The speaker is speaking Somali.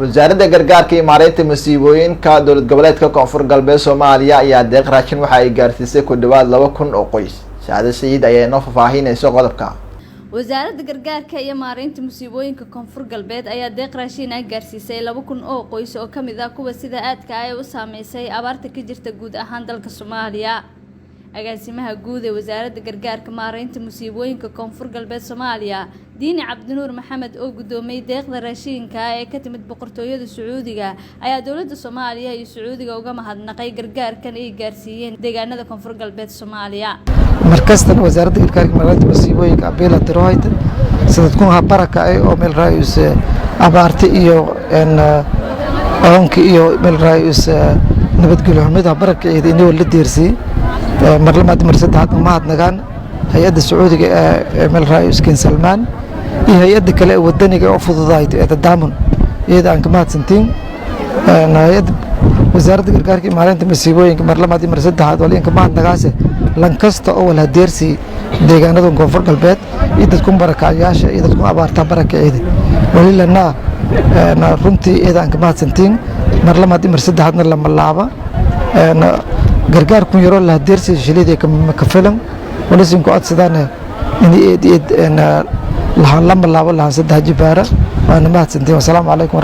Wasaaradda Gargaarka iyo Maareynta Masiibooyinka Dowlad Goboleedka Koonfur Galbeed Soomaaliya ayaa deeq raashin waxa ay gaarsiisay ku dhawaad 2000 oo qoys. Saacado Sayid ayaa inoo faahfaahinaysa qodobka. Wasaaradda Gargaarka iyo Maareynta Musiibooyinka Koonfur Galbeed ayaa deeq raashin ah gaarsiisay 2000 oo qoys oo kamid ah kuwa sida aadka ah ee u saameysay abaarta ka jirta guud ahaan dalka Soomaaliya. Agaasimaha guud ee Wasaaradda Gargaarka Maareynta Musiibooyinka Koonfur Galbeed Soomaaliya, Diini Cabdinuur Maxamed, oo gudoomiyey deeqda raashinka ee ka timid Boqortooyada Sacuudiga, ayaa dowladda Soomaaliya iyo Sacuudiga uga mahadnaqay gargaarkan ay gaarsiiyeen deegaanada Koonfur Galbeed Soomaaliya. Markastana Wasaaradda Gargaarka Maareynta Masiibooyinka abiila tirohayta sanadkun ha baraka ay oo meel raayus abaarta iyo oonka iyo meel raayus nabadgelyo xumida barakaceeda inagoo la deersiyey. Mar labaad, mar saddexaad, mahadnagaan hay-adda Sacuudiga ee meel raayus King Salmaan iyo hay-adda kale ee wadaniga oo fududayto ee Tadaamun, iyada aan ka mahadsantiin. Hay-adda Wasaaradda Gargaarka iyo Maareynta Masiibooyinka mar labaad iyo mar saddexaad wali inka mahadnagaase lankasta oo wala deersi deegaanada Koonfur Galbeed iyo dadkun barakacyaasha iyo dadkun abaarta barakaceeda. Wali lanaa runtii iyada aan ka mahadsantiin mar labaad iyo mar saddexaadna lama laaba. Gargaarkun yaroo la hadeersi shilidii ka filan walisin ku codsadaan in eed eed lahaan lama laabo, lahaan saddex jibaara. Waana mahadsantiin. Wasalaamu calaykum.